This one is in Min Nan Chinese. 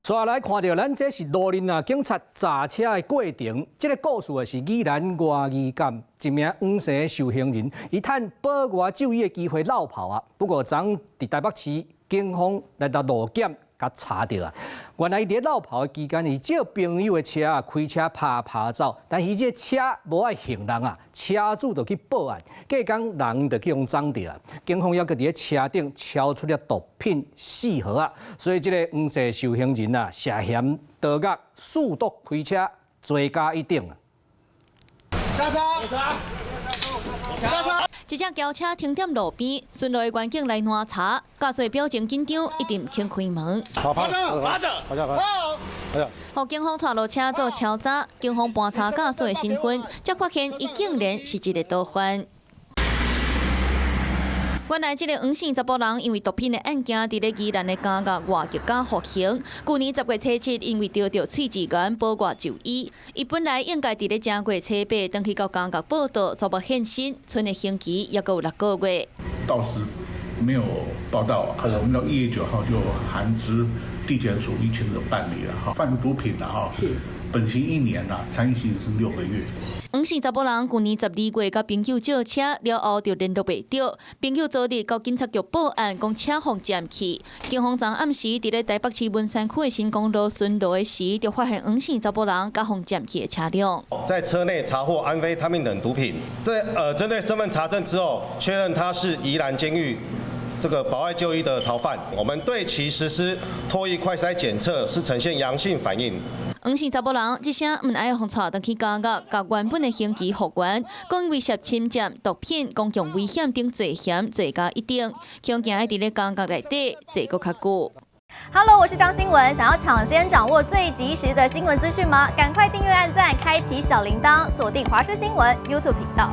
紲來看著咱這是路面啊，警察查車的過程。這个故事的是宜蘭外義監一名黃姓受刑人，伊趁保外就醫的機會落跑啊。不過昨佇台北市警方來到路檢，共查著啊。原來伊佇落跑的期間，伊借朋友的車啊，開車拍拍走，但是這車無愛還人啊，車主就去報案，隔工人就去予摠著啊。警方猶閣佇咧車頂抄出了毒品四盒啊，所以這个黃姓受刑人啊，涉嫌盜竊、數度開車，罪加一等啊。下車！下車！一隻轎車停踮路邊，巡邏的員警來攔查，駕駛表情緊張，一直毋肯開門。好，趴著，趴著，趴著，趴著。予警方帶落車做抄查，警方盤查駕駛的身份，才發現伊竟然是一个逃犯。原來這个黃姓查埔人因為毒品的案件，佇咧宜蘭的監獄外籍監服刑。舊年10月初7，因為著著喙齒炎保外就醫。伊本來應該佇咧正月初八轉去到監獄報到，卻無現身，賰的刑期猶閣有6個月。到時沒有報到，我們到1月9號就函知地檢署依前的辦理了哈，販毒品的哈，本刑一年啦，參與刑是6個月。黃姓查埔人舊年12月佮朋友借車了後就聯絡袂著，朋友昨日到警察局報案，講車予佔去。警方昨暗時佇咧台北市文山區的新公路巡邏的時，就發現黃姓查埔人佮予佔去的車輛。在車內查獲安非他命等毒品，在針對身份查證之後，確認他是宜蘭監獄這個保外就醫的逃犯，我們對其實施唾液快篩檢測是呈現陽性反應。黃姓查埔人這聲毋愛予帶轉去監獄，共原本的刑期復原，講因為涉侵佔毒品、公共危險等罪嫌，罪加一等，恐驚愛佇咧監獄內底坐閣較久。 Hello，我是張新聞，想要搶先掌握最及時的新聞資訊嗎？趕快訂閱、按讚、開啟小鈴鐺，鎖定華視新聞 YouTube 頻道。